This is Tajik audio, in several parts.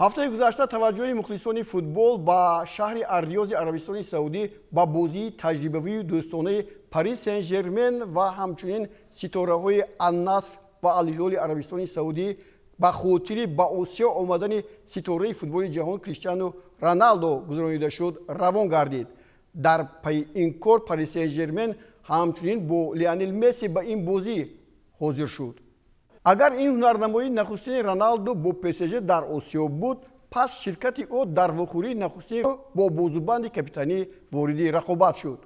Ҳафтаи гузашта таваҷҷӯҳи мухлисони футбол ба шаҳри Ар-Риёзи Арабистони Саудӣ ба бозии таҷрибавию дӯстонаи Пари Сен-Жермен ва ҳамчунин ситораҳои Ан-Наср ва Ал-Ҳилоли Арабистони Саудӣ ба хотири ба Осиё омадани ситораи футболи ҷаҳон Криштиану Роналдо гузаронида шуд, равон гардид. Дар пайи ин кор Пари Сен-Жермен ҳамчунин бо Лионел Месси ба ин бозӣ ҳозир шуд. Агар ин ҳунарнамоии нахустини Роналдо бо ПСЖ дар Осиё буд, пас ширкати ӯ дар вохӯрии нахустин бо бозубанди капитанӣ вориди рақобат шуд.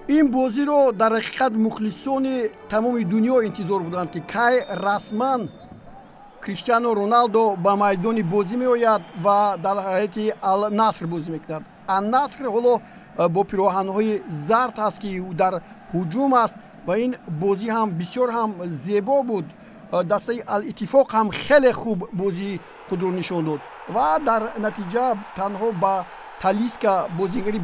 Ин бозиро дар ҳақиқат мухлисони тамоми дунё интизор буданд, ки кай расман Криштиану Роналдо ба майдони бозӣ меояд ва дар ҳайати Ал-Наср бозӣ мекунад. Ал-Наср ҳоло бо пироҳанҳои зард аст, ки дар ҳуҷум аст, ва ин бозӣ ҳам бисёр ҳам зебо буд. Дастаи Ал-Иттифоқ ҳам хеле хуб бозии худро нишон дод ва дар натиҷа танҳо ба Талиска, бозигари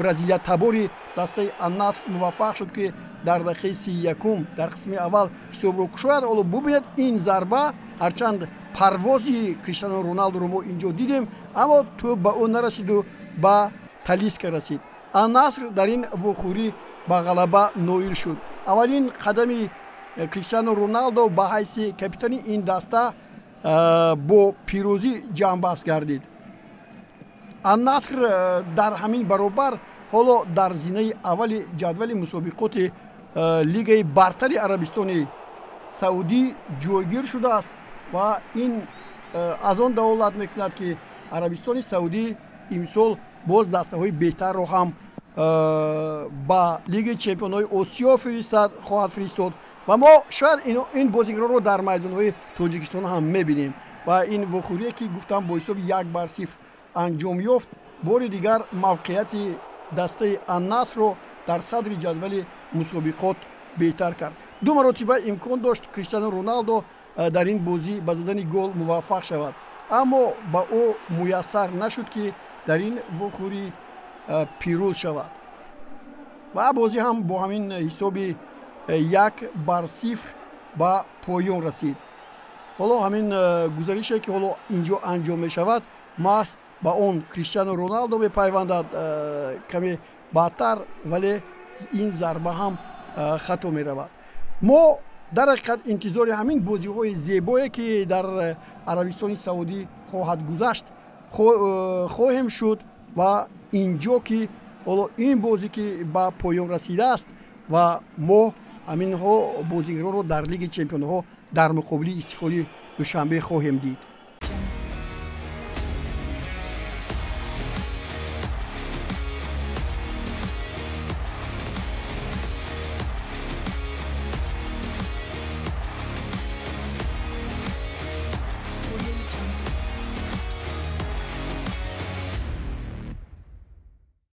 бразилиятабори дастаи Ан-Наср, муваффақ шуд, ки дар дақиқаи 31-ум дар қисми аввал ҳисобро кушояд. Ҳоло бубинед, ин зарба, ҳарчанд парвози Криштиану Роналдоро мо инҷо дидем, аммо тӯб ба ӯ нарасиду ба Талиска расид. Ан-Наср дар ин вохӯрӣ ба ғалаба ноил шуд. Аввалин қадами Криштиану Роналдо ба ҳайси капитани ин даста бо пирӯзӣ ҷамъбаст гардид. Ан-Наср дар ҳамин баробар ҳоло дар зинаи аввали ҷадвали мусобиқоти Лигаи бартари Арабистони Саудӣ ҷойгир шудааст ва ин аз он далолат мекунад, ки Арабистони Саудӣ имсол боз дастаҳои беҳтарро ҳам ба Лигаи чемпионҳои Осиё хоҳад фиристод ва мо шояд ин бозигаронро дар майдонҳои Тоҷикистон ҳам мебинем. Ва ин вохӯрие, ки гуфтам, бо ҳисоби 1-0 анҷом ёфт, бори дигар мавқеияти дастаи Аннасрро дар садри ҷадвали мусобиқот беҳтар кард. Ду маротиба имкон дошт Криштиану Роналдо дар ин бозӣ ба задани гол муваффақ шавад, аммо ба ӯ муяссар нашуд, ки дар ин вохӯрӣ пирӯз шавад, ва бозӣ ҳам бо ҳамин ҳисоби 1-0 ба поён расид. Ҳоло ҳамин гузарише, ки ҳоло инҷо анҷом мешавад, маҳз ба он Криштиану Роналдо мепайвандад каме баъдтар, вале ин зарба ҳам хато меравад. Мо дар ҳақиқат интизори ҳамин бозиҳои зебое, ки дар Арабистони Саудӣ хоҳад гузашт, хоҳем шуд. Ва инҷо ки ҳоло ин бозӣ ки ба поён расидааст ва мо ҳаминҳо бозигаронро дар Лиги чемпионҳо дар муқобили Истиқлоли Душанбе хоҳем дид.